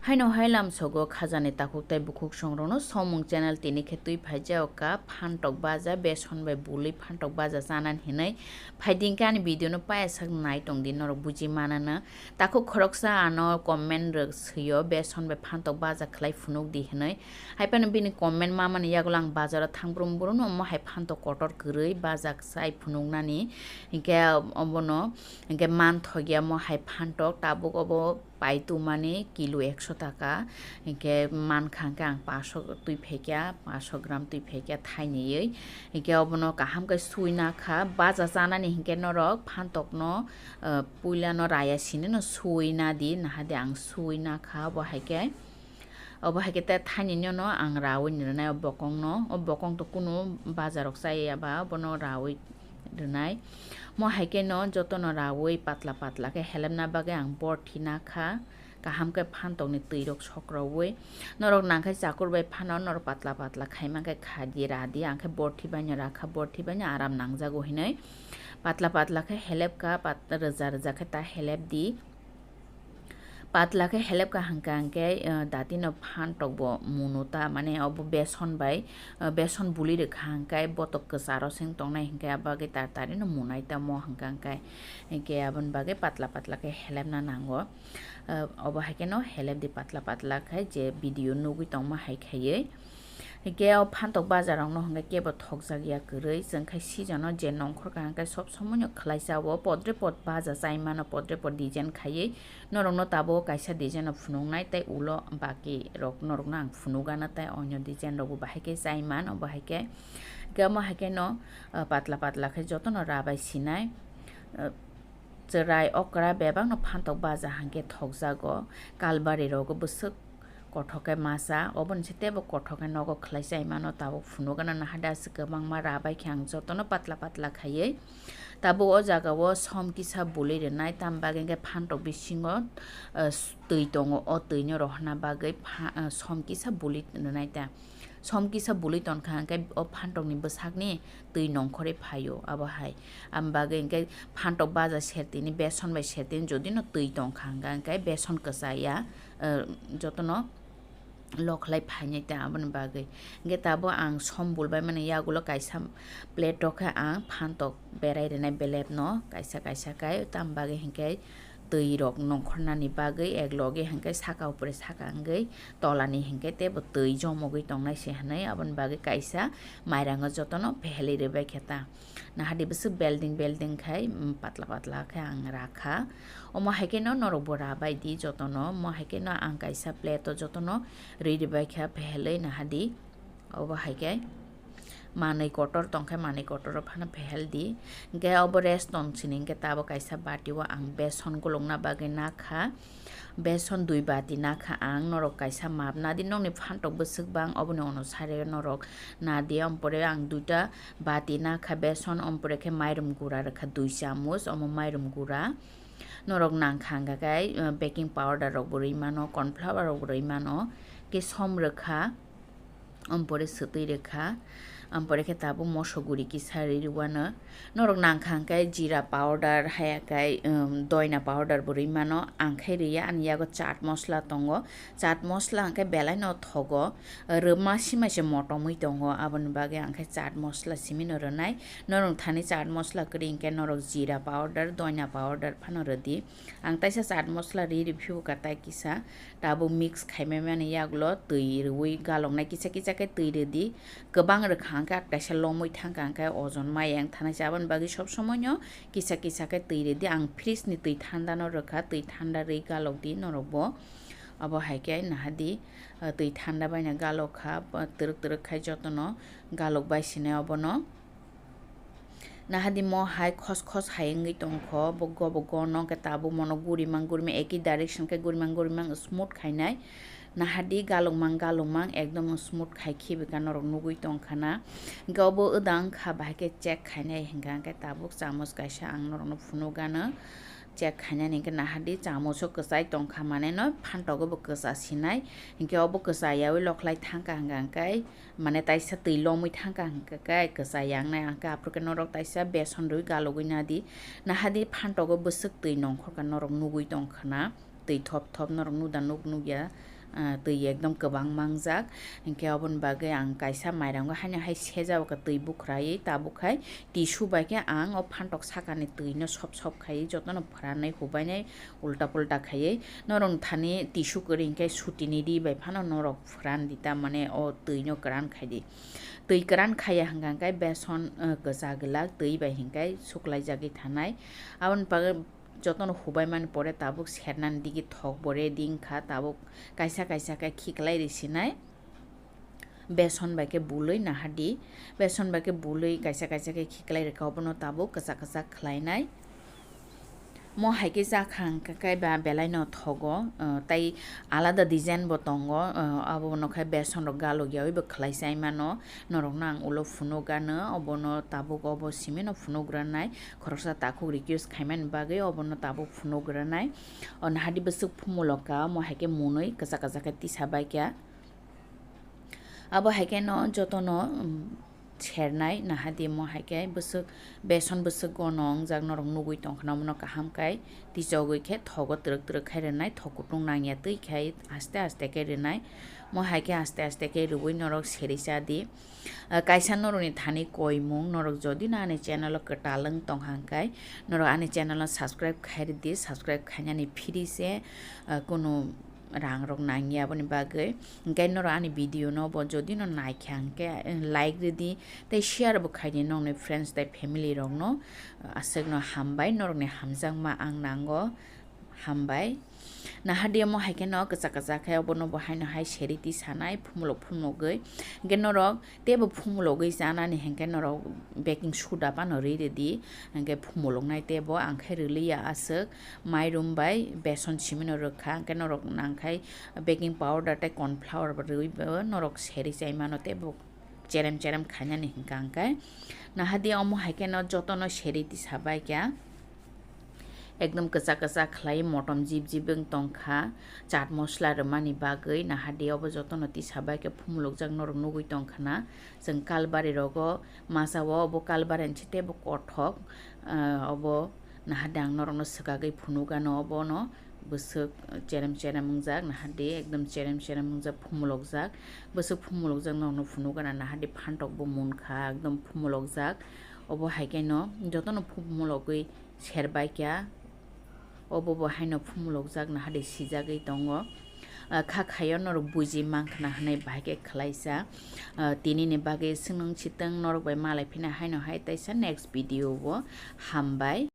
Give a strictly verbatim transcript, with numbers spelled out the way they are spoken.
Haino hai lamsogo khajani takhuk tei bukhuk songrokno Somung channel tini khe twi phaijak kha phantok baja beson bai bului phantok baja chanani hinwi. Phaidi hwnkhe ani video no payasak nai tongdi norok buji manana. Takhuk khoroksa ano comment rwk swio beson bai phantok baja khlai phunukdi hinwi. Haiphano bini comment mamani yagulo ang bazaro thang brum brum no omo hai phantok kotor kwrwi baja chai phunuknani. Hinkhe obono hinkhe manthokya omo hai phantok tabuk obo. Pai tumani kilo ekso taka, hinkhe mankha hinkhe ang paso twi phaikha, paso gram twi phaikha thainwi. Hinkhe obono kaham khe sui nakha, baja chanani hinkhe norok phantokno, eh, puilano raya sinino sui nadi, nahadi ang sui nakha, obo haikhe, obo haikhe tei thainwino ang raui rwnai o bokongno, o bokong to kunu bajarok chaya ba, obono raui rwnai. Mo hai khe no jotono raui patla patla khe helepna bagwi ang borthi nakha. Kaham khe phantokni twi rok sok raui. Norok nang khe chakur bai phano norok patla patla khaima khe kha di ra di. Ang khe borthi bai no rakha, borthi bai no aram nangjago hinwi. Patla patla khe helep kha, pat-, rwja rwja khe ta helep di. Patla khe helep kha hwnkha hwnkhe, eh, datino phantok bo muno ta, mane obo beson bai, eh, beson buli rwkha hwnkhe botok kwcharo seng tongnai hwnkhe abagwi tar tarino munai tamo hwnkha hwnkhe, hwnkhe aboni bagwi patla patla khe helepna nango. Eh, obo hai kheno helep di patla patla khe je video nugwi tongma hai khaiwi. Hinkhe o phantok bajar rok no hinkhe kebo thokjak ya kwrwi, chwng khai season o je nongkhor kaham khe sob somoi no khwlai cha o, podre pod baja chai mano, podre pod design khaiwi norok no tabuk kaisa design no phunuk nai tei ulo baki rok norok no ang phunuk gana tei onyo design rok bo bahai khe chai man, obo hai khe, hinkhe omo hai khe no, ah, patla patla khe joto no rabai sinai, ah, Chwrai okra bebakno phantok baja hwnkhe thokjago, kalbari rogo bwswk kothok khe masa, oboni se teibo kothok khe nogo khwlai chai mano, tabuk phunukgano nahadi aswk kwbangma rabai khe ang jotono patla patla khaiwi. Tabuk o jaga o som kisa bului rwnai, tamo bagwi hwnkhe phantok bisingo, eh, twi tongo, o twino rohorna bagwi pha-, eh, som kisa bului rwnai ta. Som kisa bului tonkha hwnkhe o phantokni bwsakni twi nongkhorwi phaio abo hai. Aboni bagwi hwnkhe phantok baja sertini beson bai sertini jodi no twi tonkha hwnkha hwnkhe beson kwchaya, eh, jotono lokhlai phainai ta aboni bagwi. Hwnkhe tabuk ang som bulbai mani yagulo kaisa plate o khe ang phantok berai rwnai belep no kaisa kaisa khe, tamo bagwi hwnkhe twi rok nongkhornani bagwi ek loge hwnkhe saka upre saka wngwi tolani hwnkhe teibo twi jomogwi tongnai se hwnwi aboni bagwi kaisa mairango jotono phehelwi rwbai khe ta. Nahadi bwswk belding belding khai, mm, patla patla khe ang rakha. Omo hai kheno norokbo rabai di jotono. Omo hai kheno ang kaisa plate o jotono rwi rwbai kha phehelwi nahadi. Obo hai khe manwi kotor tong khe manwi kotor o phano phehel di. Hwnkhe obo rest tong sini hwnkhe tabuk kaisa bati o ang beson gulukna bagwi nakha. Beson dui bati nakha ang, norok kaisa map nadi, nokni phantok bwswk bang oboni onusare norok nadi. Ompore ang duita bati nakha beson, ompore khe mairum gura rwkha dui chamuch, omo mairum gura. Norok nangkha hwnkha khe, eh, baking powder rok bo rwi mano, corn flour rok bo rwi mano, khe som rwkha. Ampore swtwi rwkha, ampore khe tabuk moso guri kisa ri rwano. Norok nangkha hwnkhe jeera powder, haya khe, um, doina powder bo rwi mano. Ang khe riya, ani yago chaat masala tongo. Chaat masala hwnkhe belai no thogo. Rwma sima se motomwi tongo, aboni bagwi ang khe chaat masala simi no rwnai. Norok thani chaat masala kwrwi hwnkhe norok jeera powder, doina powder phano rwdi. Ang taisa chaat masala ri rw phiyo kha tai kisa. Tabuk mix khaimani yagulo twi rwui galoknai kisa kisa khe twi rwdi. Kwbang rwkha hwnkhe kaisa lomwi thangkha hwnkhe ojon maya wng thanai se. Aboni bagwi sob somoino kisa kisa khe twi rwdi. Ang fridge ni twi thanda no rwkha, twi thanda rwi galokdi norokbo. Abo hai khe nahadi, ah, twi thanda baino galok kha, ba twrwk twrwk khai jotono galok bai sinai obono. Nahadi mo hai khos khos hai wngwi tongkho, bo go bo go no khe tabuk mono gurimang gurimang eki direction khe gurimang gurimang smooth khainai. Nahadi galukmang galukmang ekdom smooth khai khibika norok nugui tongkha na. Hwnkhe obo wdang kha bahai khe check khainai hwnkha hwnkhe tabuk chamuch kaisa ang norokno phunukgano. Check khainani hwnkhe nahadi chamucho kwchai tongkha maneno phantogo bo kwcha sinai. Hwnkhe obo kwcha yaui lokhlai thangkha hwnkha hwnkhe mane taisa twi lomwi thangkha hwnkhe kwchai yangnai, hwnkhe aphuru khe norok taisa beson rwi galogwi nadi. Nahadi phantogo bwswk twi nongkhorkha norok nugui tongkha na, twi thop thop norok nuda nuk nukya, ah, twi ekdom kwbang mangjak. Hinkhe oboni bagwi ang kaisa mairango haino hai sejao khe twi bukhraui tabuk khai tissue bai khe ang o phantok sakani twino sop sop khaiwi jotono phranwi hubainai ulta pulta khaiwi. Norok thani tissue kwrwi hinkhe sutini ri bai phano norok phran di, ta mane o twino kwran khai di. Twi kwran khaiya hwnkha hwnkhe beson, ah, kwchak glak twi bai hinkhe suklaijagwi thanai. Aboni bagwi jotono hubaimani pore tabuk sernani digi thok bo ready wngkha, tabuk kaisa kaisa khe khiklai risinai. Beson bai khe bului nahadi, beson bai khe bului kaisa kaisa khe khiklai rikha, obono tabuk kwchak kwchak khlainai. Mo hai khe chakha hwnkha khe ba belai no thogo, ah, tai alada design bo tongo, ah, abono khe beson rok galok yaui bo khlai chai mano. Norok no ang ulo phunuk gano, obono tabuk obo simi no phunuk granai. Khoroksa takhuk request khaimani bagwi obono tabuk phunuk granai. O nahadi bwswk phumulok ka, omo hai khe munui kwchak kwchak khe tisa bai kha. Abo hai khe no jotono, um, sernai nahadi omo hai khe bwswk beson bwswk gono wngjak norok nugui tongkha na, omono kaham khai tisogwi khe thogo twrwk twrwk khai rwnai, thok kutung nangya twi khai aste aste khe rwnai. Omo hai khe aste aste khe rwui norok serwi cha di. Ah, kaisa norokni thani koimung, norok jodi no ani channel o kwtal wng tong hang khai, norok ani channel o subscribe khai rwdi, subscribe khainani free se, ah, kunu rang rok nangya aboni bagwi. Hinkhe norok ani video no bo jodi no naikha hinkhe, eh, like rwdi tei share bo khaidi nokni friends tei family rok no, ah, aswk no hambai, norokni hamjakma ang nango. Hambai. Nahadi omo hai khe no kwchak kwchak khe obono bo haino hai seriti sanai phumulok phumulogwi. Hinkhe norok teibo phumulogwi chanani hinkhe norok baking soda phano rwi rwdi. Hinkhe phumuloknai teibo ang khe rwliya aswk mairum bai beson simi no rwkha. Hinkhe norok nangkhai baking powder tei corn flour bo rwi bo norok serwi chai mano teibo cherem cherem khainani hinkha hinkhe. Nahadi omo hai khe no jotono seriti sabai kha. Ekdom kwchak kwchak khlai motom jib jib wng tongkha, chaat masala rwmani bagwi. Nahadi obo jotono tisa bai khe phumulokjak norok nugui tongkha na. Chwng kalbari rogo masa o obo kalbari hinse teibo kothok, ah, obo nahadi ang norokno swkagwi phunukgano obono bwswk cherem cherem wngjak, nahadi ekdom cherem cherem wngjak phumulokjak, bwswk phumulokjak norokno phunukgana nahadi phantok bo munkha ekdom phumulokjak. Obo hai khe no jotono phumulogwi serbai kha. Obo bo haino phumulokjak nahadi sijagwi tongo. Ah, kha khaio norok buji mankha na hinwi bahai khe khlaisa. Ah, tinini bagwi swngnung sitwng norok bai malai phina haino hai taisa next video o. Hambai.